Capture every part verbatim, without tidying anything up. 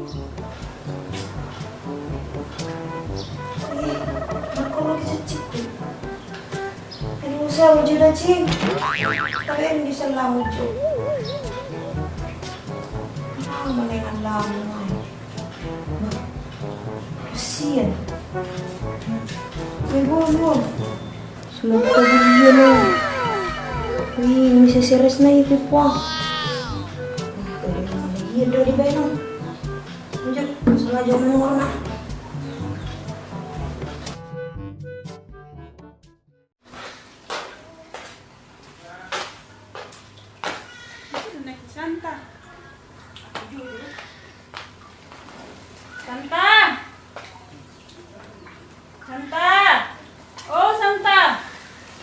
Ih, mangkorhon di cicikku. Aduh, saya ujian, cing. Tapi ini bisa lamu, cing. Ah, mana yang lamu, ay. Kasian. Gue, gue, gue. Sudah buka dia lo. Wih, ini seseres na itu, wah. Wah, kalau dia mau dia, dia di belakang. Lanjut, salah jauh nomor, nah. Santa. Santa. Santa. O Santa.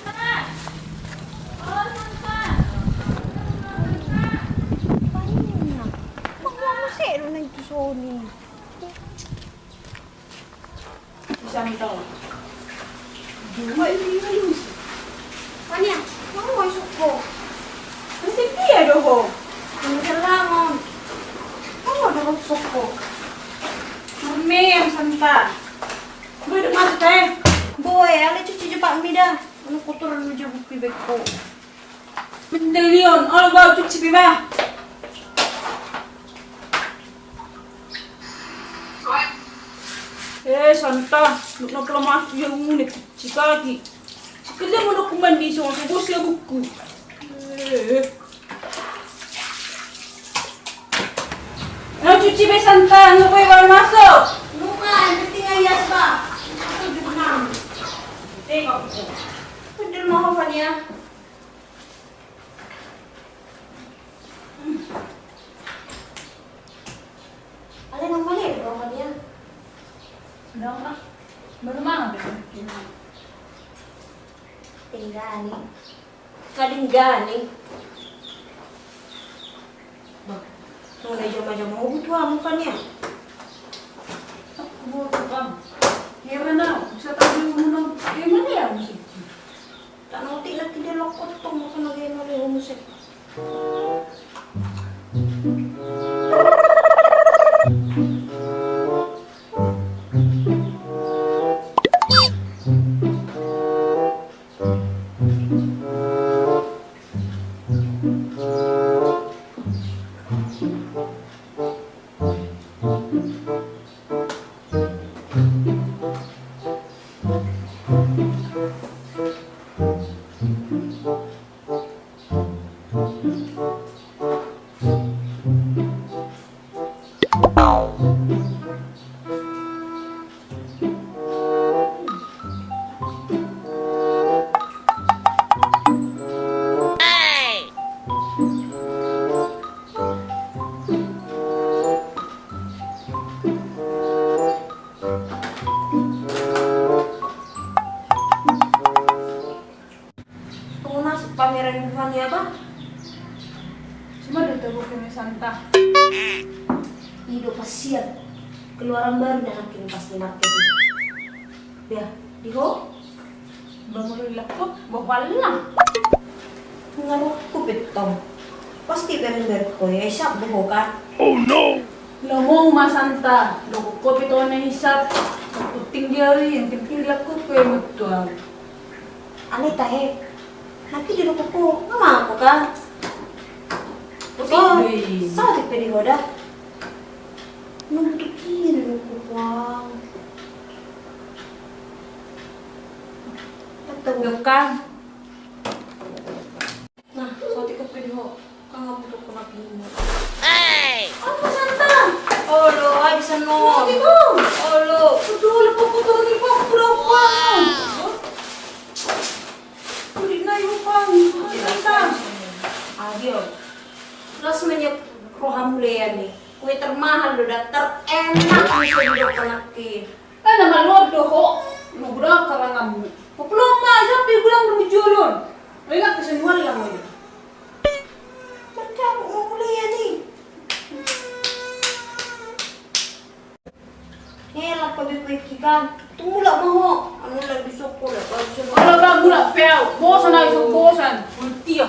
Santa. O Santa. Palinna. Kok mau sih lu nang tu soni? Santa. Dua ini halus. Fania, mau mau isuk ho. Nanti dia do ho. Ini langon. Mau do ho isuk ho. Marmeam, Santa. Boe do masuk, eh. Boe, ale cuci jo patmi da. Anu kotor anu jo buku beko. Mendelion, olo bau cuci pe ba. Eh, Santa, nuk nak lemas dia ngune cuci kaki. Sekali mau nak kuman di song, aku bos ya buku. Eh. Nah, cuci be, Santa, nggak boleh baru masuk. Nunga, yang penting ayas ba. Itu juga. Tengok. Bener mau apa dia? Ale nang male do roha dia. Dong, ah. Baru mau deh. Tinggal nih. Kadingganing. Bah, nunga na jama-jama ho butuh amu, Fania. Aku mau tukang. Heran au, bisa tadi ngomong. Gimana ya musik? Tak ngerti lagi dia lokot tong, maka lagi yang ada musik. Tong na, si pameran Fania ba. Cuma do tabo kami Santa. I do pasian. Keluaran baru na nangkin pas di market i. Dia, di ho? Ba molo dilakop, ba ho allang. Nga rokku pe tong. Pasti bereng-bereng ho ya, isap do ho kan? Oh no! Lomo ma Santa, do kopi tone isap. Penting dia ri, yang penting dilakop pe metuang. Anita he, nangkin di rokokku, nga mangko ka? Oh, saotik pe di ho da. Nunga butuh kiri rokokku. Tetap bukan. Nah, saotik pe di ho. Kan nga butuh kena pinjam. Hei! Apa Santa? Olo, ai bisa no. Nanti dong. Olo. Betul, kok kotor ni, kok kurang uang. Kulit na ibu pang. Santa. Adio. Rasanya roha mulia ni. Kue termahal do da, terenak bisa di dokter nangkin. Kan nama lo do ho, lo gudang karanganmu. Koplo ma, sampai gudang lu jolon. Lo ingat kesenduan lah mo. Mencabut mau kuliah nih. Eh, lah kau beko ikan. Tunggu lah mau. Anu lagi soko lah, kau bisa. Kalau bang mulak peau, bosan aja bosan. Ultia.